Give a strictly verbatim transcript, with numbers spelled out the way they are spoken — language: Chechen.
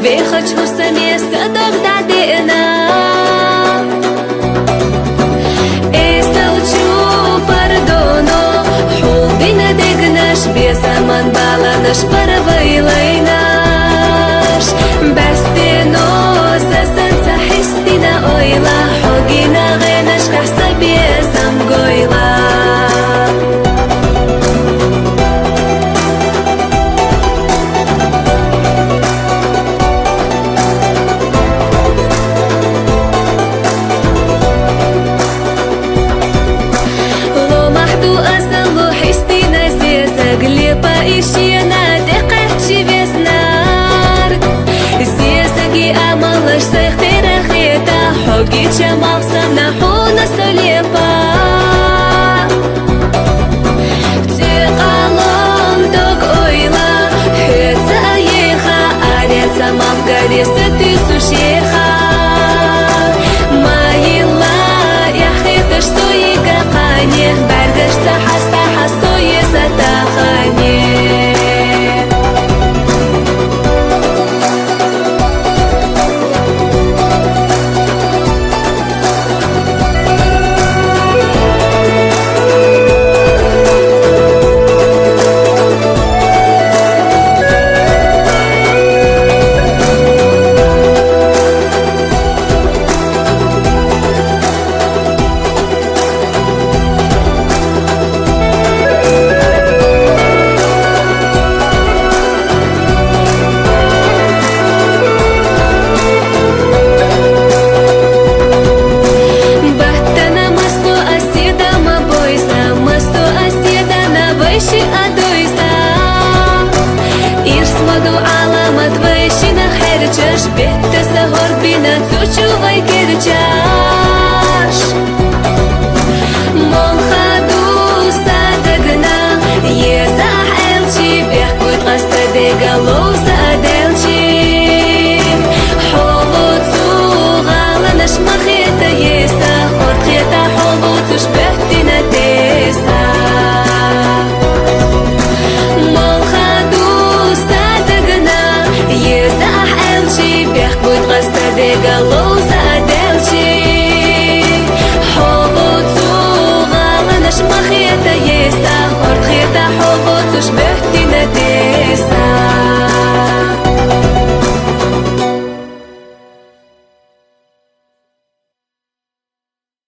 Вехача хӀусаме са дог дӀадеана. Эсала чу пардоно хьулдина дегнаш, безаман баланаш парвайлайнаш. БӀаьстено са санца хьистина ойла, хьо гина гӀенашкахь са безам гойла. Ломахь ду аса ло хьистина зезаг, лепа и шена тӀекхаьччи веснар. Зезаги амалаш сайх тера хета, хьо гича махсана хьуна со лепа. ЦӀе къалон дог ойла, хьоьца а еха, ареца мах гаре са туьсуш еха. Ма йилла эхь хеташ со йига кхане, бӀаьргаш ца хьаста хьа со еза тахане. Баттана массо а седа ма бойса, массо а седана вайши а дойса. Ирс ма ду Ӏаламат вайшинах хьерчаш, беттаса гӀорбина цу чу вай керчаш. Молха ду са дагна, еза ахь аьлчи, бехкуй ткъа са дега ловза аделчи. Хьо ву цу гӀаланаш ма хета еса, хӀорд хета хьо ву цуш бехтина теса. Молха ду са дагна, еза ахь аьлчи, бехкуй ткъа са дега лов